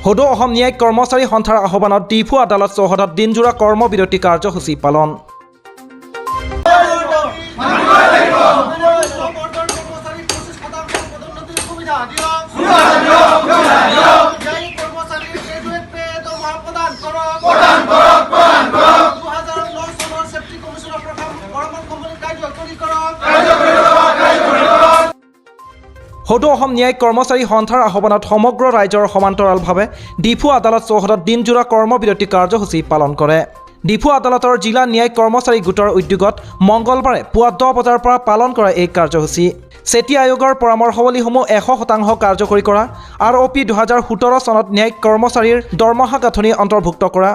সদৌ অসম ন্যায়িক কৰ্মচাৰী সন্থাৰ আহ্বানত ডিফু আদালত চৌহদত দিনজোৰা কৰ্মবিৰতি কাৰ্যসূচী পালন। কৰ্মচাৰী 25% পদোন্নতিৰ সুবিধা দিয়ক। ন্যায়িক কৰ্মচাৰীৰ গ্ৰেজুৱেট পে দৰমহা প্ৰদান কৰক। 2009 চনৰ চেত্ৰী কমিছনৰ পৰামৰ্শমূলক কাৰ্যকৰী কৰক। সদৌ অসম ন্যায়িক কৰ্মচাৰী সন্থাৰ আহ্বানত সমগ্ৰ ৰাজ্যৰ সমান্তৰালভাৱে ডিফু আদালত চৌহদত দিনজোৰা কৰ্মবিৰতি কাৰ্যসূচী পালন কৰে। ডিফু আদালতৰ জিলা ন্যায়িক কৰ্মচাৰী গোটৰ উদ্যোগত মংগলবাৰে পুৱা 10 বজাৰ পৰা পালন কৰা এই কাৰ্যসূচী চেত্ৰী আয়োগৰ পৰামৰ্শাৱলীসমূহ 100% কাৰ্যকৰী কৰা, আৰ অ' পি 2017 চনত ন্যায়িক কৰ্মচাৰীৰ দৰমহা গাঁথনি অন্তৰ্ভুক্ত কৰা,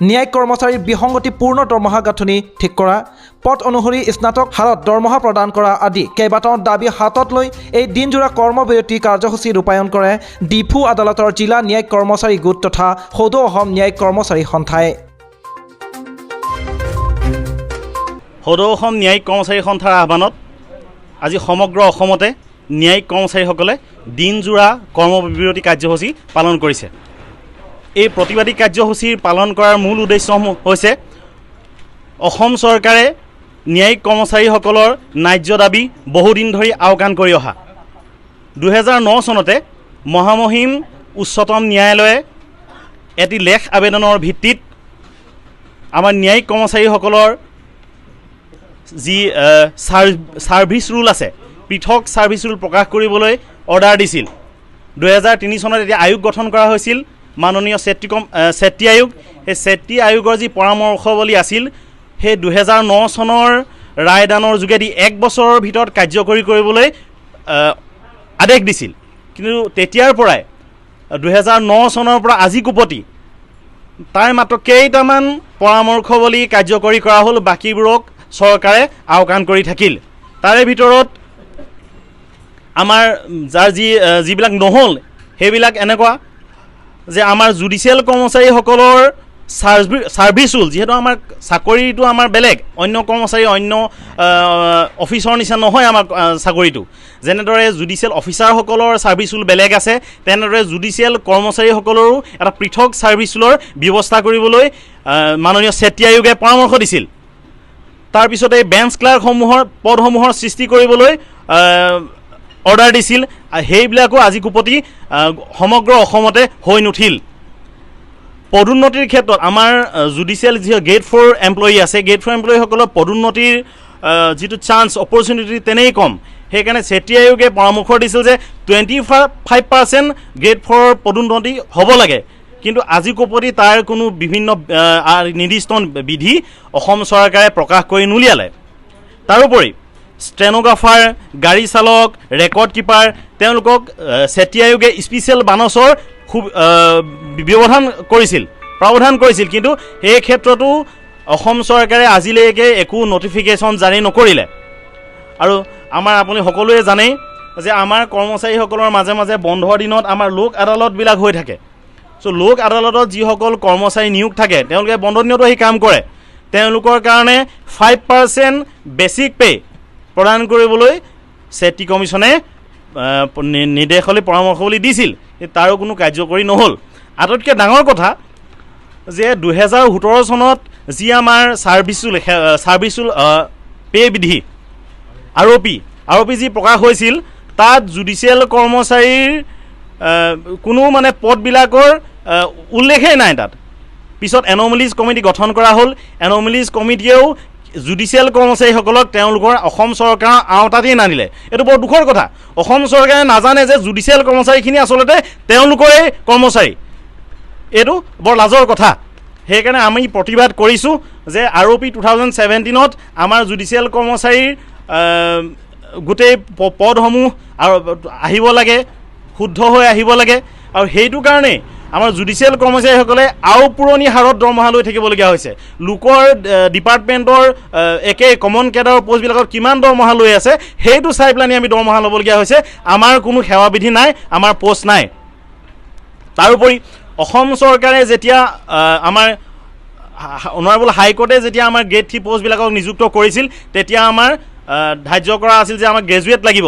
ন্যায়িক কৰ্মচাৰীৰ বিসংগতিপূৰ্ণ দৰমহা গাঁথনি ঠিক কৰা, পদ অনুসৰি স্নাতক হাৰত দৰমহা প্ৰদান কৰা আদি কেইবাটাও দাবী হাতত লৈ এই দিনজোৰা কৰ্মবিৰতি কাৰ্যসূচী ৰূপায়ণ কৰে ডিফু আদালতৰ জিলা ন্যায়িক কৰ্মচাৰী গোট তথা সদৌ অসম ন্যায়িক কৰ্মচাৰী সন্থাই। সদৌ অসম ন্যায়িক কৰ্মচাৰী সন্থাৰ আহ্বানত আজি সমগ্ৰ অসমতে ন্যায়িক কৰ্মচাৰীসকলে দিনজোৰা কৰ্মবিৰতি কাৰ্যসূচী পালন কৰিছে। এই প্ৰতিবাদী কাৰ্যসূচীৰ পালন কৰাৰ মূল উদ্দেশ্যসমূহ হৈছে অসম চৰকাৰে ন্যায়িক কৰ্মচাৰীসকলৰ ন্যায্য দাবী বহুদিন ধৰি আওকাণ কৰি অহা। 2009 চনতে মহামহিম উচ্চতম ন্যায়ালয়ে এটি লেখ আবেদনৰ ভিত্তিত আমাৰ ন্যায়িক কৰ্মচাৰীসকলৰ যি ছাৰ্ভিচ ৰুল আছে, পৃথক ছাৰ্ভিচ ৰুল প্ৰকাশ কৰিবলৈ অৰ্ডাৰ দিছিল। 2003 চনত এতিয়া আয়োগ গঠন কৰা হৈছিল, মাননীয় চেত্ৰী আয়োগ। সেই চেত্ৰী আয়োগৰ যি পৰামৰ্শৱলী আছিল, সেই 2009 চনৰ ৰায়দানৰ যোগেদি এক বছৰৰ ভিতৰত কাৰ্যকৰী কৰিবলৈ আদেশ দিছিল। কিন্তু তেতিয়াৰ পৰাই, 2009 চনৰ পৰা আজিকোপতি তাৰ মাত্ৰ কেইটামান পৰামৰ্শৱলী কাৰ্যকৰী কৰা হ'ল, বাকীবোৰক চৰকাৰে আওকাণ কৰি থাকিল। তাৰে ভিতৰত আমাৰ যাৰ যিবিলাক নহ'ল, সেইবিলাক এনেকুৱা যে আমাৰ জুডিচিয়েল কৰ্মচাৰীসকলৰ ছাৰ্ভিচ ৰুল, যিহেতু আমাৰ চাকৰিটো আমাৰ বেলেগ, অন্য কৰ্মচাৰী, অন্য অফিচৰ নিচিনা নহয়। আমাৰ চাকৰিটো যেনেদৰে জুডিচিয়েল অফিচাৰসকলৰ ছাৰ্ভিচ ৰুল বেলেগ আছে, তেনেদৰে জুডিচিয়েল কৰ্মচাৰীসকলৰো এটা পৃথক ছাৰ্ভিচ ৰুলৰ ব্যৱস্থা কৰিবলৈ মাননীয় চেত্ৰী আয়োগে পৰামৰ্শ দিছিল। তাৰপিছতে এই বেঞ্চ ক্লাৰ্কসমূহৰ পদসমূহৰ সৃষ্টি কৰিবলৈ অৰ্ডাৰ দিছিল। সেইবিলাকো আজিকোপতি সমগ্ৰ অসমতে হৈ নুঠিল। পদোন্নতিৰ ক্ষেত্ৰত আমাৰ জুডিচিয়েল যি গ্ৰেড 4 এমপ্লয়ী আছে, গ্ৰেড 4 এমপ্লয়ীসকলৰ পদোন্নতিৰ যিটো চান্স, অপৰচুনিটি তেনেই কম। সেইকাৰণে চেত্ৰী আয়োগে পৰামৰ্শ দিছিল যে 25% গ্ৰেড 4ৰ পদোন্নতি হ'ব লাগে। কিন্তু আজিকোপতি তাৰ কোনো বিভিন্ন নিৰ্দিষ্ট বিধি অসম চৰকাৰে প্ৰকাশ কৰি নুলিয়ালে। তাৰোপৰি ষ্টেন'গ্ৰাফাৰ, গাড়ী চালক, ৰেকৰ্ড কিপাৰ, তেওঁলোকক চেত্ৰী আয়োগে স্পেচিয়েল বানচৰ খুব ব্যৱধান কৰিছিল, প্ৰাৱধান কৰিছিল। কিন্তু সেই ক্ষেত্ৰতো অসম চৰকাৰে আজিলৈকে একো নটিফিকেশ্যন জাৰি নকৰিলে। আৰু আমাৰ আপুনি সকলোৱে জানেই যে আমাৰ কৰ্মচাৰীসকলৰ মাজে মাজে বন্ধৰ দিনত আমাৰ লোক আদালতবিলাক হৈ থাকে। চ' লোক আদালতত যিসকল কৰ্মচাৰী নিয়োগ থাকে, তেওঁলোকে বন্ধ দিনতো আহি কাম কৰে। তেওঁলোকৰ কাৰণে 5% বেছিক পে' প্ৰদান কৰিবলৈ চেত্ৰী কমিশ্যনে নিৰ্দেশাৱলী, পৰামৰ্শৱলী দিছিল। তাৰো কোনো কাৰ্যকৰী নহ'ল। আটাইতকৈ ডাঙৰ কথা যে 2017 চনত যি আমাৰ ছাৰ্ভিচ ৰুল পে' বিধি, আৰ অ' পি যি প্ৰকাশ হৈছিল, তাত জুডিচিয়েল কৰ্মচাৰীৰ কোনো মানে পদবিলাকৰ উল্লেখেই নাই তাত। পিছত এন'মেলিজ কমিটি গঠন কৰা হ'ল। এন'মেলিজ কমিটিয়েও জুডিচিয়েল কৰ্মচাৰীসকলক তেওঁলোকৰ অসম চৰকাৰৰ আওতাতেই নানিলে। এইটো বৰ দুখৰ কথা। অসম চৰকাৰে নাজানে যে জুডিচিয়েল কৰ্মচাৰীখিনি আচলতে তেওঁলোকৰে কৰ্মচাৰী। এইটো বৰ লাজৰ কথা। সেইকাৰণে আমি প্ৰতিবাদ কৰিছোঁ যে আৰ অ' পি 2017ত আমাৰ জুডিচিয়েল কৰ্মচাৰীৰ গোটেই পদসমূহ আৰু আহিব লাগে, শুদ্ধ হৈ আহিব লাগে। আৰু সেইটো কাৰণেই আমাৰ জুডিচিয়েল কৰ্মচাৰীসকলে আৰু পুৰণি হাৰত দৰমহা লৈ থাকিবলগীয়া হৈছে। লোকৰ ডিপাৰ্টমেণ্টৰ একে কমন কেডাৰৰ পষ্টবিলাকত কিমান দৰমহা লৈ আছে, সেইটো চাই পেলানি আমি দৰমহা ল'বলগীয়া হৈছে। আমাৰ কোনো সেৱাবিধি নাই, আমাৰ পষ্ট নাই। তাৰোপৰি অসম চৰকাৰে যেতিয়া আমাৰ অনাৰেবল হাইকোৰ্টে যেতিয়া আমাৰ গ্ৰেড 3 পষ্টবিলাকক নিযুক্ত কৰিছিল, তেতিয়া আমাৰ ধাৰ্য কৰা আছিল যে আমাক গ্ৰেজুৱেট লাগিব,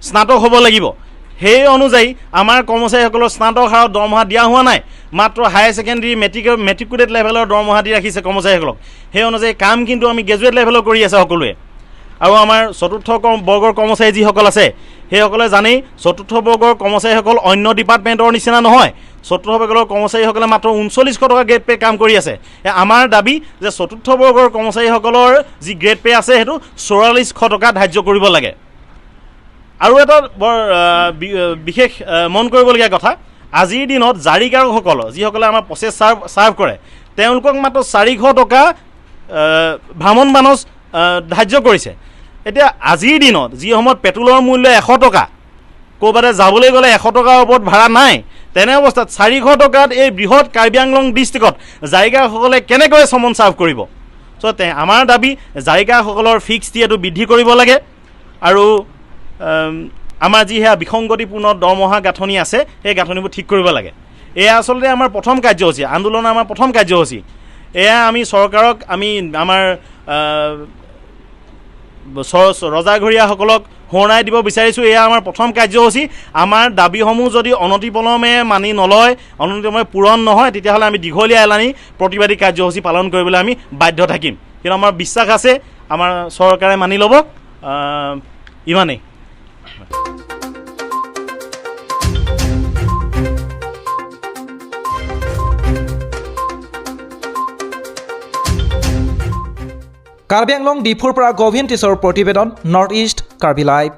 স্নাতক হ'ব লাগিব। সেই অনুযায়ী আমাৰ কৰ্মচাৰীসকলৰ স্নাতক হাৰত দৰমহা দিয়া হোৱা নাই। মাত্ৰ হায়াৰ ছেকেণ্ডেৰী, মেট্ৰিকুলেট লেভেলৰ দৰমহা দি ৰাখিছে কৰ্মচাৰীসকলক। সেই অনুযায়ী কাম কিন্তু আমি গ্ৰেজুৱেট লেভেলৰ কৰি আছে সকলোৱে। আৰু আমাৰ চতুৰ্থ বৰ্গৰ কৰ্মচাৰী যিসকল আছে, সেইসকলে জানেই, চতুৰ্থ বৰ্গৰ কৰ্মচাৰীসকল অন্য ডিপাৰ্টমেণ্টৰ নিচিনা নহয়। চতুৰ্থ বৰ্গৰ কৰ্মচাৰীসকলে মাত্ৰ 3900 টকা গ্ৰেড পে কাম কৰি আছে। আমাৰ দাবী যে চতুৰ্থ বৰ্গৰ কৰ্মচাৰীসকলৰ যি গ্ৰেড পে আছে, সেইটো 4400 টকা ধাৰ্য কৰিব লাগে। আৰু এটা বৰ বিশেষ মন কৰিবলগীয়া কথা, আজিৰ দিনত জাৰিকাৰকসকল, যিসকলে আমাৰ প্ৰচেছ ছাৰ্ভ কৰে, তেওঁলোকক মাত্ৰ 400 টকা ভ্ৰমণ বানচ ধাৰ্য কৰিছে। এতিয়া আজিৰ দিনত যি সময়ত পেট্ৰলৰ মূল্য 100 টকা, ক'ৰবাতে যাবলৈ গ'লে 100 টকাৰ ওপৰত ভাড়া নাই, তেনে অৱস্থাত 400 টকাত এই বৃহৎ কাৰ্বি আংলং ডিষ্ট্ৰিক্টত জাৰিকাৰসকলে কেনেকৈ চমন ছাৰ্ভ কৰিব? চ' আমাৰ দাবী, জাৰিকাৰসকলৰ ফিক্স ডিএটো বৃদ্ধি কৰিব লাগে আৰু আমাৰ যি সেয়া বিসংগতিপূৰ্ণ দৰমহা গাঁথনি আছে, সেই গাঁথনিবোৰ ঠিক কৰিব লাগে। এয়া আচলতে আমাৰ প্ৰথম কাৰ্যসূচী, আন্দোলনৰ আমাৰ প্ৰথম কাৰ্যসূচী। এয়া আমি চৰকাৰক, আমি আমাৰ ৰজাঘৰীয়াসকলক সোঁৱৰাই দিব বিচাৰিছোঁ। এয়া আমাৰ প্ৰথম কাৰ্যসূচী। আমাৰ দাবীসমূহ যদি অনতিপলমে মানি নলয়, অনতিপলমে পূৰণ নহয়, তেতিয়াহ'লে আমি দীঘলীয়া এলানি প্ৰতিবাদী কাৰ্যসূচী পালন কৰিবলৈ আমি বাধ্য থাকিম। কিন্তু আমাৰ বিশ্বাস আছে, আমাৰ চৰকাৰে মানি ল'ব। ইমানেই। কাৰ্বি আংলং ডিফুৰ পৰা গোবিন্দ টিছৰ প্ৰতিবেদন, নৰ্থ ইষ্ট কাৰ্বি লাইভ।